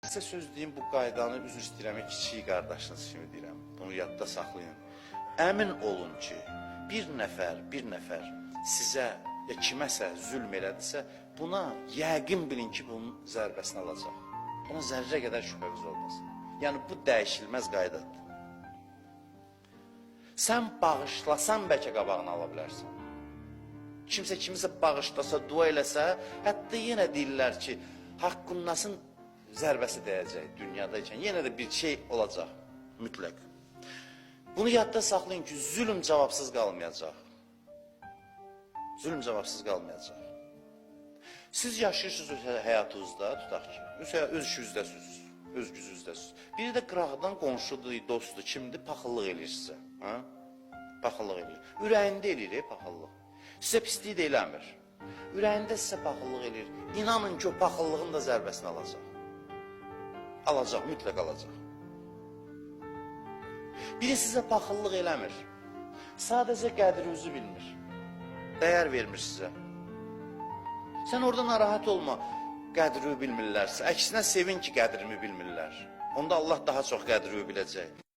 Sizə söz deyim, bu qaydanı üzr istəyirəm, kiçik qardaşınız kimi deyirəm. Bunu yadda saxlayın. Əmin olun ki, bir nəfər sizə ya kiməsə zülm elədisə, buna yəqin bilin ki, bunun zərbəsini alacaq. Buna zərrə qədər şübhəniz olmasın. Yəni bu dəyişilməz qaydadır. Sən bağışlasan bəlkə qabağını ala bilərsən. Kimsə kimisə bağışlasa, dua eləsə, hətta yenə deyirlər ki, Haqqünnasın zərbəsi dəyəcək dünyadaykən. Yenə də bir şey olacaq mütləq. Bunu yadda saxlayın ki, zülm cavabsız qalmayacaq. Zülm cavabsız qalmayacaq. Siz yaşayırsınız öz həyatınızda, tutaq ki, öz işinizdəsiniz, öz gücünüzdəsiniz. Biri də qıraqdan qonşudur, dostdur, kimdir, paxıllıq eləyir sizə. Hə? Paxıllıq eləyir. Ürəyində eləyir paxıllıq. Sizə pislik də eləmir. Ürəyində sizə paxıllıq eləyir. İnanın ki, o paxıllığın da zərbəsini alacaq. Alacaq, mütləq alacaq. Biri sizə paxıllıq eləmir. Sadəcə qədrinizi bilmir. Dəyər vermir sizə. Sən orada narahat olma, qədrimi bilmirlərsə. Əksinə sevin ki, qədrimi bilmirlər. Onda Allah daha çox qədrimi biləcək.